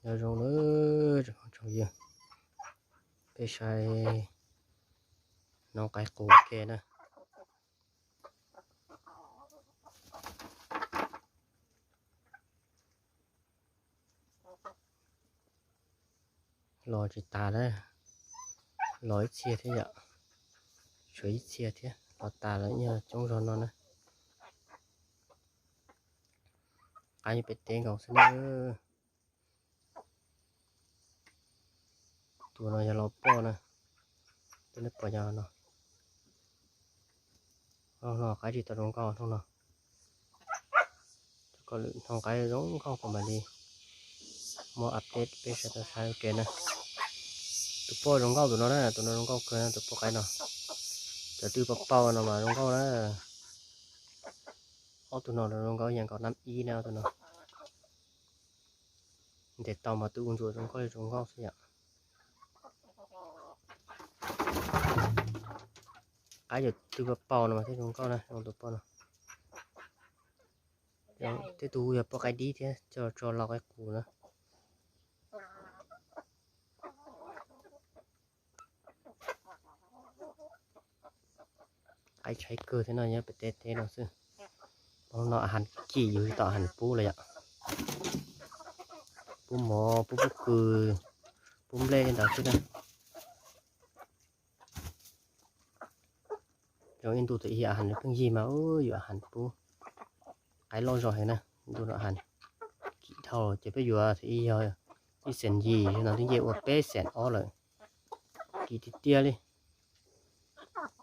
Nyob zoo nawb tsoom phooj tsoom ywg, peb saib noob qaib qus ua ke na. Los tsis tas na, los ib txhia thiab yom, tshuav ib txhia thiab los tas lawm, yog coob zog no na. Qaib pem teb nkaus xwb na. Tus no yog los poj na, tus nej pom no. Hnub no qaib tsis tau zoo nkauj hnub no. Kom lwm hnub qaib zoo nkauj kuv mam li muab update peb sawv daws saib ua ke na. Tus poj zoo nkauj tus no na, tus no zoo nkauj kawg na, tus poj qaib no. Cov twb paj paug no mas zoo nkauj na. Ob tug no zoo nkauj ib yam nkaus, nab ib na ob tug no. Ntes tau mas twb ua ntsuam zoo nkauj li zoo nkauj xwb yom. Qaib cov twb paj paug no mas thiaj zoo nkauj na, zoo tus poj no. Tej tug yog poj qaib dib thiab, coj tso lau qaib qus na. Qaib tshaib kawg thiab no, nyob pem teb teb no xwb. Hnub no a has kim yus tsis tau a has pub lawm yom. Pub mov, pub pob kws, pub nplej li ntawd xwb na. Zoo ib ntu thaum ub a has pheej yig mas yus a has pub. Qaib loj zog heev na, ntu no a has kim dhau ces peb yuav thaum ub yog ib xees yim no twb nce ua peb xees ob lawm. Kim tiag tiag li.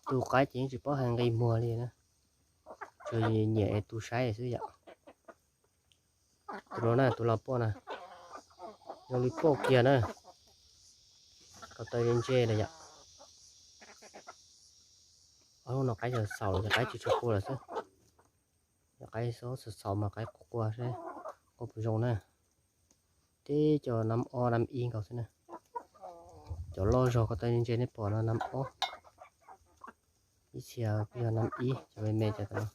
Tu qaib ces yeej tsis paub hais nqi muag li na, tsuas nyiam tu saib xwb yom. Tus no na, tus los poj na, zoo li poj kiag na. Ko taw ntse ntse lawm yom. Ob hnub no qaib xaus lawm, qaib tsis tshua qua lawm xwb. Yog qaib xaus xaus mas qaib qua qua saib qua puas zoo na. Teb cov nab ob nab ib nkaus xwb na. Cov loj zog ko taw ntse ntse nej pom no nab ob. Ib txhia yog nab ib, cov me me cov no.